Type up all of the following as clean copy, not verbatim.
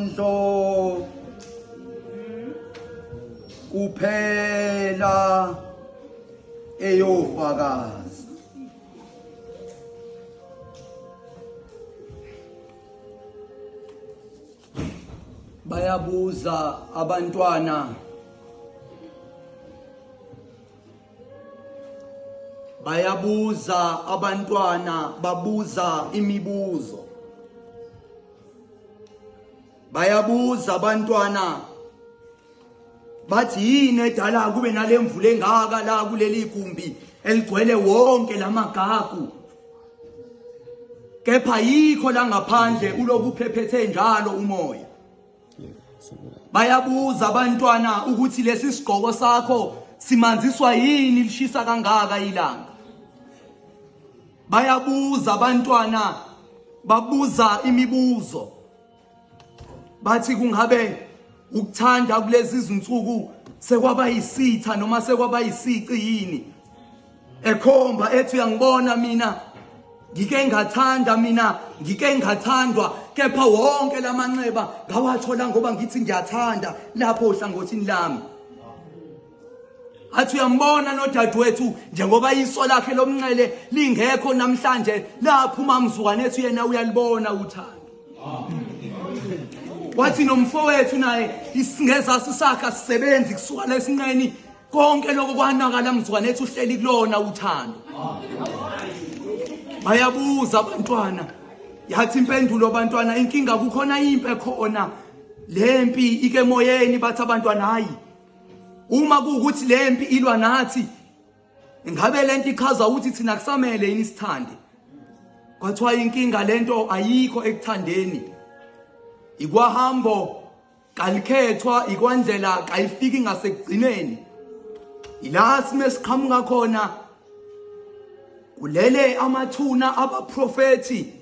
Inkondlo kuphela eyofakaza. Bayabuza abantwana, bayabuza abantwana, babuza imibuzo, bayabuza abantwana bathi yini edala kube nalemvula engaka la kuleli gumbi eligcwele wonke lamagagu, kepha yikho la ngaphandle uloku uphephethe njalo umoya. Bayabuza abantwana ukuthi lesi sigqoko sakho simanziswa yini lishisa kangaka ilanga. Bayabuza abantwana, babuza imibuzo, bathi kungabe ukuthanda kulezi zinsuku sekwaba yisitha noma sekwaba yisici yini? Ekhomba ethi uyangibona mina ngike ngathanda, mina ngike ngathandwa, kepha wonke lamanxeba ngawathola ngoba ngithi ngiyathanda lapho ohlangothini lami. Athi uyambona nodadewethu njengoba iso lakhe lomnxele lingekho namhlanje, laphuma mzukwane, ethi yena uyalibona uthando. Wathi nomfowethu naye isingezasi sakhe asisebenzi kusuka lesinqeni, konke lokho kwanakala mzukwane, ethi uhleli kulona uthando. Bayabuza abantwana, yathi impendulo abantwana, inkinga kukhona impe khona, lempi ike emoyeni. Bathi abantwana, hayi, uma kuwukuthi lempi ilwa nathi, ngabe lento ichaza ukuthi thina kusamele yini sithande? Kwathiwa inkinga lento ayikho ekuthandeni, ikwahambo kalikhethwa, ikwandlela kayifiki ngasekugcineni, ila sime siqhamuka khona kulele amathuna abaprofethi,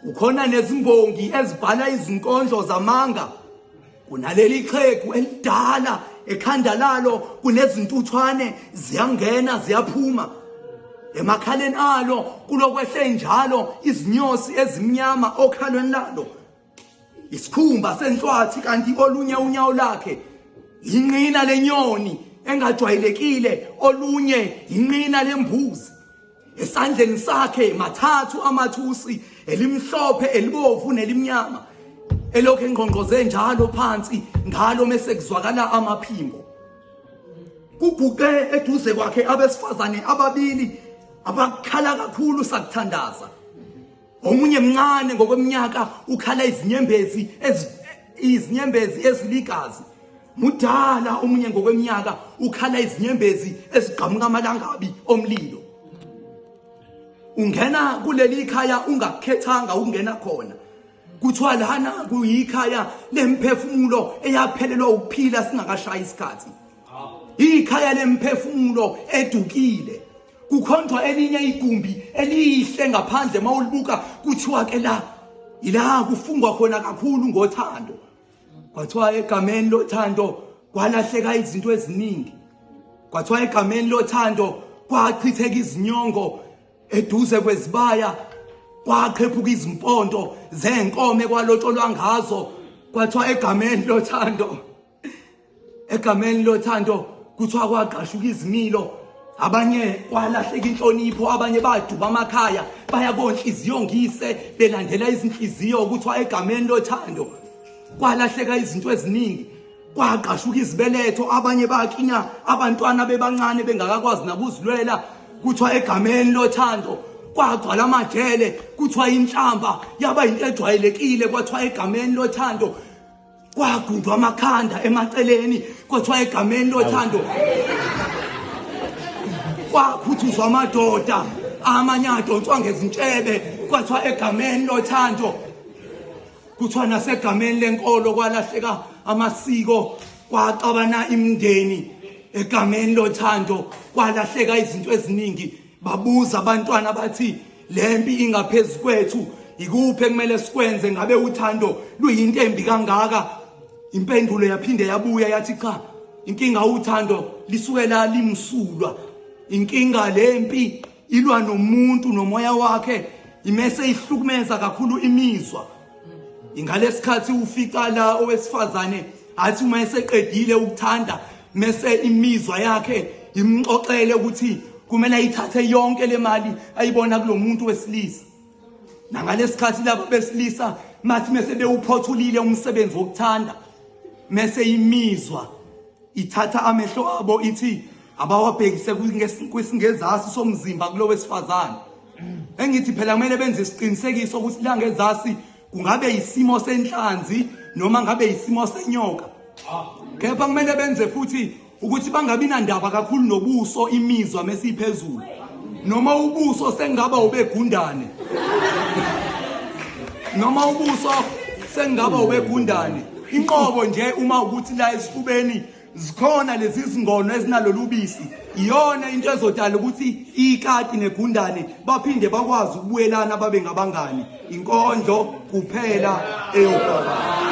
kukhona nezimbongi ezibhala izinkondlo zamanga, kunaleli xhegu elidala ekhanda lalo kunezintuthwane ziyangena ziyaphuma emakhaleni alo, kulokwehle njalo izinyosi ezimnyama okhalweni lalo, isikhumba senhlwathi, kanti olunye unyawo lakhe inqina lenyoni engajwayelekile, olunye inqina lembuzi. Esandleni sakhe mathathu amathusi, elimhlophe, elibovu nelimnyama, elokhu engqongqoze njalo phansi ngalo mese kuzwakala amaphimbo. Kuguqe eduze kwakhe abesifazane ababili abakhala kakhulu sakuthandaza. Omunye mncane ngokweminyaka, ukhala izinyembezi, izinyembezi eziligazi. Mudala omunye ngokweminyaka, ukhala izinyembezi ezigqamuka amalangabi omlilo. Ungena kuleli khaya ungakukhethanga ukungena khona, kuthiwa lana kuyikhaya lemphefumulo eyaphelelwa ukuphila singakashayi isikhathi, ikhaya lemphefumulo edukile. Kukhonjwa elinye igumbi elihle ngaphandle, mawulibuka kuthiwa ke la ila kufungwa khona kakhulu ngothando. Kwathiwa egameni lothando kwalahleka izinto eziningi, kwathiwa egameni lothando kwachitheka izinyongo eduze kwezibaya, kwaqhephuka izimpondo zenkomo kwalotsholwa ngazo. Kwathiwa egameni lothando, egameni lothando kuthiwa kwagqashuka izimilo, abanye kwalahleka inhlonipho, abanye baduba amakhaya baya konhliziyo ngise belandela izinhliziyo. Kuthiwa egameni lothando kwalahleka izinto eziningi, kwagqashuka izibeletho, abanye bakinya abantwana bebancane bengakakwazi nakuzilwela. Kuthiwa egameni lothando kwagcwala amajele, kuthiwa inhlamba yaba into ejwayelekile. Kwathiwa egameni lothando kwagundwa amakhanda emaceleni. Kwathiwa egameni lothando kwakhuthuzwa amadoda, amanye adonswa ngezintshebe. Kwathiwa egameni lothando, kuthiwa nasegameni lenkolo kwalahleka amasiko, kwaxabana imindeni. Egameni lothando kwalahleka izinto eziningi. Babuza abantwana bathi, lempi ingaphezu kwethu, ikuphi ekumele sikwenze? Ngabe uthando luyinto embi kangaka? Impendulo yaphinde yabuya yathi, cha, inkinga uthando lisukela limsulwa, inkinga lempi ilwa nomuntu nomoya wakhe. Imese ihlukumeza kakhulu imizwa. Ingalesikhathi ufica la owesifazane athi uma eseqedile ukuthanda mese imizwa yakhe imxoxele ukuthi kumele ayithathe yonke le mali ayibona kulomuntu wesilisa. Nangalesikhathi laba besilisa mathi mese bewuphothulile umsebenzi wokuthanda mese imizwa ithatha amehlo abo ithi abawabhekise kwisingezasi somzimba kulo wesifazane. Engithi phela kumele benze isiqinisekiso ukuthi la ngezasi kungabe isimo senhlanzi noma ngabe isimo senyoka. Kepha kumele benze futhi ukuthi bangabi nandaba kakhulu nobuso imizwa mesiphezulu. Noma ubuso sengaba ubegundane. Noma ubuso sengaba ubegundane. Inqobo nje uma ukuthi la esifubeni zikhona lezi zingono ezinalolu bisi, iyona into ezodala ukuthi ikati negundane baphinde bakwazi ukubuyelana babe ngabangani. Inkondlo kuphela eyokuba.